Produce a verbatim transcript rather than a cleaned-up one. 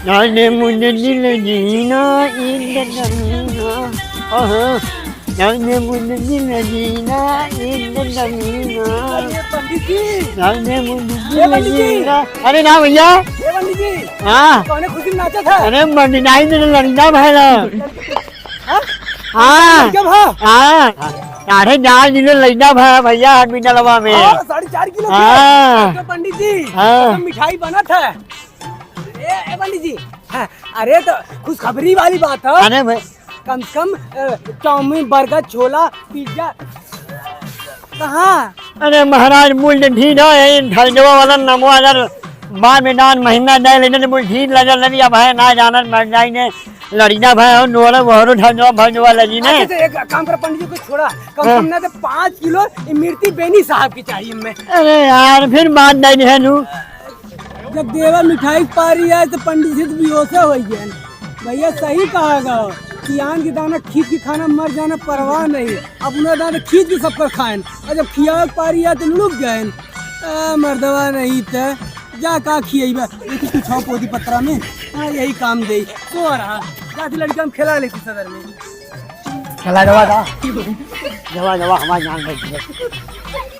जाने मुझे दिल जीना, इन दमीना। ओहो। जाने मुझे दिल जीना, इन दमीना। अरे पंडित जी। जाने मुझे ए दिल पंडित जी। जीना। अरे ना भैया। ए पंडित जी। हाँ। कौने खुशी में नाचत है? अरे मंडी नाई में लड़ीना भैया। हाँ? हाँ। कब हाँ? हाँ। साढ़े चार किलो लड़ीना भैया, भैया, हर मिनलवा में। हाँ, साढ़े चार किलो के। हाँ। तो पंडित जी, हाँ। तो मिठाई बनत है। ए, ए पंडित जी, हाँ, अरे तो खुशखबरी वाली बात है। अरे भाई। कम से कम, अ, चाउमीन, बर्गर, छोला, पिज्जा, कहाँ? अरे महाराज, मूल ढीन है, इन धंधवा वाला नमवा वाला, माँ में नान महीना दे लेने, मूल ढीन लगा लगी, अब है ना जानत मर जाई ने, लड़ीना भाई हो, नोरे वहरो धंधवा भंधवा लगी ने। अच्छा, तो एक काम कर, पंडित जी को छोड़ा, कम से हाँ। कम ना तो पाँच किलो इमरती बेनी साहब की चाहिए मैं। अरे यार, फिर बात नहीं है नू। जब देवर मिठाई के पारी आए तो पंडित जी तो बेहोशे हो गए। भैया सही कहा गया कि आन के दाना खींच के खाना, मर जाना परवाह नहीं, अपना दाना खींच के सबकर खाएन, और जब खियावे के पारी आए तो लुक गए। आ, मर्दवा नहीं तो जा का खियैबा, एक कुछ छाव पोदी पत्रा में, हाँ यही काम दे। सो रहा, जाती लड़का हम खेला लेती सदर में। खेला जवा दा, जवा जवा हमारे जान बैठ गए।